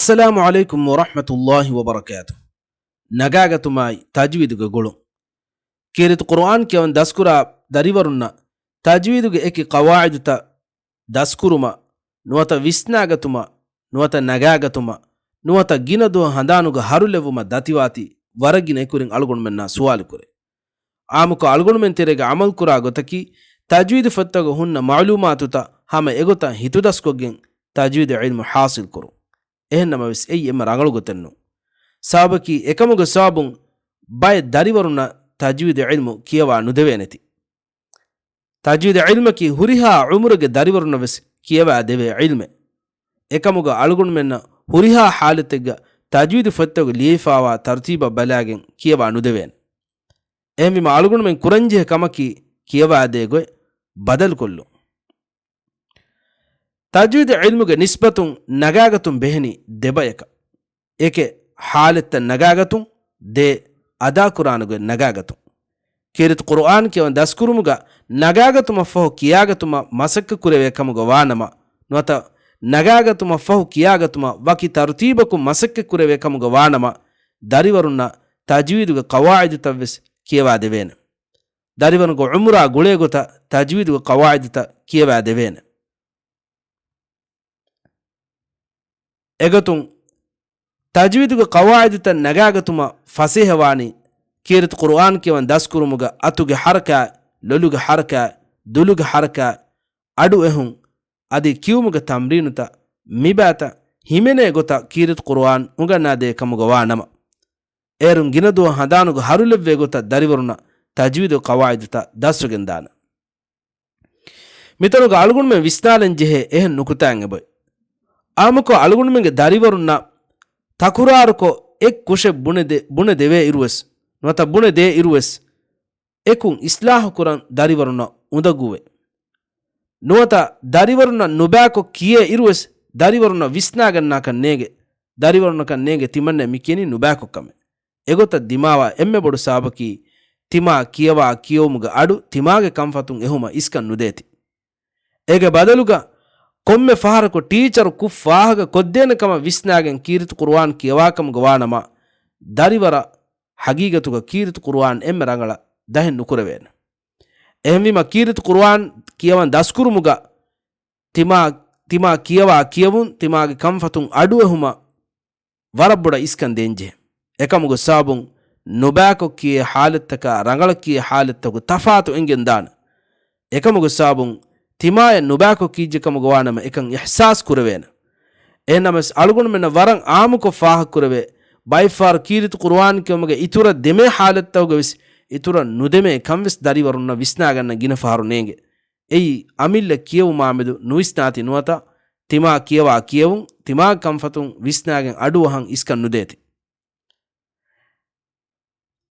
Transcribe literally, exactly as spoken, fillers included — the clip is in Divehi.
އައްސަލާމު ޢަލައިކުމް ވަރަޙްމަތުﷲި ވަބަރަކާތު. ނަގާގަތުމާއި ތަޖްވީދުގެ ގުޅުން. ކީރިތި ޤުރުއާން ކިޔަވަން ދަސްކުރާ ދަރިވަރުންނަށް ތަޖްވީދުގެ އެކި ޤަވާޢިދުތައް ދަސްކުރުމަށް، ނުވަތަ ވިސްނާގަތުމަށް، ނުވަތަ ނަގާގަތުމަށް، ނުވަތަ ގިނަ ދުވަހު ހަނދާނުގަ ހަރުލެއްވުމަށް ދަތިވާތީ ވަރަށް ގިނަ އެކުރިން އަޅުގަނޑުމެންނާ ސުވާލު ކުރޭ. އާއްމުކޮށް އަޅުގަނޑުމެން ތެރޭގަ ޢަމަލުކުރާ ގޮތަކީ، ތަޖްވީދު ފޮތްތަކުގަ ހުންނަ މަޢުލޫމާތުތައް ހަމަ އެގޮތަށް ހިތުދަސްކޮށްގެން ތަޖްވީދު ޢިލްމު ޙާޞިލް ކުރުން. އެހެންނަމަވެސް އެއީ އެންމެ ރަނގަޅު ގޮތެއް ނޫން. ސަބަބަކީ އެކަމުގެ ސަބަބުން ބައެއް ދަރިވަރުންނަށް ތަޖްވީދު ޢިލްމު ކިޔަވާ ނުދެވޭނެތީ. ތަޖްވީދު ޢިލްމަކީ ހުރިހާ ޢުމުރުގެ ދަރިވަރުންނަށް ވެސް ކިޔަވާ ދެވޭ ޢިލްމެއް. އެކަމުގަ އަޅުގަނޑުމެންނަށް ހުރިހާ ޙާލަތެއްގަ ތަޖްވީދު ފޮތްތަކުގަ ލިޔެފާވާ ތަރުތީބަށް ބަލާގެން ކިޔަވާ ނުދެވޭނެ. އެހެންވީމަ އަޅުގަނޑުމެން ކުރަންޖެހޭ ކަމަކީ ކިޔަވާދޭ ގޮތް ބަދަލުކޮށްލުން. ތަޖްވީދު ޢިލްމުގެ ނިސްބަތުން ނަގާގަތުން ބެހެނީ ދެބަޔަކަށް. އެކެއް ޙާލަތްތައް ނަގާގަތުން، ދޭ އަދާކުރާނެ ގޮތް ނަގާގަތުން. ކީރިތި ޤުރުއާން ކިޔަވަން ދަސްކުރުމުގަ ނަގާގަތުމަށްފަހު ކިޔާގަތުމަށް މަސައްކަތް ކުރެވޭ ކަމުގަ ވާނަމަ، ނުވަތަ ނަގާގަތުމަށްފަހު ކިޔާގަތުމަށް ވަކި ތަރުތީބަކުން މަސައްކަތް ކުރެވޭ ކަމުގަ ވާނަމަ، ދަރިވަރުންނަށް ތަޖްވީދުގެ ޤަވާޢިދުތައްވެސް ކިޔަވާ ދެވޭނެ. ދަރިވަރުގެ ޢުމުރާ ގުޅޭ ގޮތަށް ތަޖްވީދުގެ ޤަވާޢިދުތައް ކިޔަވާ ދެވޭނެ. އެގޮތުން، ތަޖްވީދުގެ ޤަވާޢިދުތައް ނަގާގަތުމަށް ފަސޭހަވާނީ، ކީރިތި ޤުރުއާން ކިޔަވަން ދަސްކުރުމުގަ އަތުގެ ޙަރަކާތް، ލޮލުގެ ޙަރަކާތް، ދުލުގެ ޙަރަކާތް، އަޑު އެހުން، އަދި ކިޔުމުގެ ތަމްރީނުތައް، މިބައިތައް ހިމެނޭ ގޮތަށް ކީރިތި ޤުރުއާން އުނގަންނާދޭ ކަމުގަ ވާނަމަ، އޭރުން ގިނަ ދުވަހު ހަނދާނުގަ ހަރުލެއްވޭ ގޮތަށް ދަރިވަރުންނަށް ތަޖްވީދު ޤަވާޢިދުތައް ދަސްވެގެން ދާނެ. މިތަނުގަ އަޅުގަނޑުމެން ވިސްނާލަން ޖެހޭ އެހެން ނުކުތާއެއް އެބައޮތް. އާއްމުކޮށް އަޅުގަނޑުމެންގެ ދަރިވަރުންނަށް ތަކުރާރުކޮށް އެއް ކުށެއް ބުނެދެ، ބުނެދެވޭ އިރުވެސް، ނުވަތަ ބުނެދޭ އިރުވެސް، އެކުން އިޞްލާޙު ކުރަން ދަރިވަރުންނަށް އުނދަގޫވޭ. ނުވަތަ ދަރިވަރުންނަށް ނުބައިކޮށް ކިޔޭ އިރުވެސް، ދަރިވަރުންނަށް ވިސްނާގަންނާކަށް ނޭނގެ، ދަރިވަރުންނަކަށް ނޭނގެ ތިމަންނަ މި ކިޔަނީ ނުބައިކޮށް ކަމެއް. އެގޮތަށް ދިމާވާ އެންމެ ބޮޑު ސަބަބަކީ، ތިމާ ކިޔަވާ ކިޔެވުމުގެ އަޑު ތިމާގެ ކަންފަތުން އެހުމަށް އިސްކަން ނުދޭތީ. އޭގެ ބަދަލުގަ، ކޮންމެ ފަހަރަކު ޓީޗަރު ކުށް ފާހަގަ ކޮށްދޭނެ ކަމަށް ވިސްނާގެން ކީރިތި ޤުރުއާން ކިޔަވާކަމުގަ ވާނަމަ، ދަރިވަރަށް ޙަގީގަތުގަ ކީރިތި ޤުރުއާން އެންމެ ރަނގަޅަށް ދަހެއް ނުކުރެވޭނެ. އެހެންވީމަ ކީރިތި ޤުރުއާން ކިޔަވަން ދަސްކުރުމުގަ ތިމާ، ތިމާ ކިޔަވާ ކިޔެވުން ތިމާގެ ކަންފަތުން އަޑުއެހުމަށް ވަރަށް ބޮޑަށް އިސްކަން ދޭންޖެހޭ. އެކަމުގެ ސަބަބުން ނުބައިކޮށް ކިޔޭ ޙާލަތްތަކާ ރަނގަޅަށް ކިޔޭ ޙާލަތްތަކުގެ ތަފާތު އެނގެން ދާނެ. އެކަމުގެ ސަބަބުން ތިމާޔަށް ނުބައިކޮށް ކީއްޖެ ކަމުގަ ވާނަމަ އެކަން އިޙްސާސް ކުރެވޭނެ. އެހެންނަމަވެސް އަޅުގަނޑުމެންނަށް ވަރަށް އާއްމުކޮށް ފާހަގަކުރެވޭ، ބައެއްފަހަރު ކީރިތި ޤުރުއާން ކިޔުމުގެ އިތުރަށް ދެމޭ ޙާލަތްތަކުގަވެސް އިތުރަށް ނުދެމޭ ކަންވެސް ދަރިވަރުންނަށް ވިސްނާގަންނަން ގިނަ ފަހަރު ނޭނގެ. އެއީ އަމިއްލަ ކިޔެވުމާމެދު ނުވިސްނާތީ ނުވަތަ ތިމާ ކިޔަވާ ކިޔެވުން ތިމާގެ ކަންފަތުން ވިސްނާގެން އަޑުއަހަން އިސްކަން ނުދޭތީ.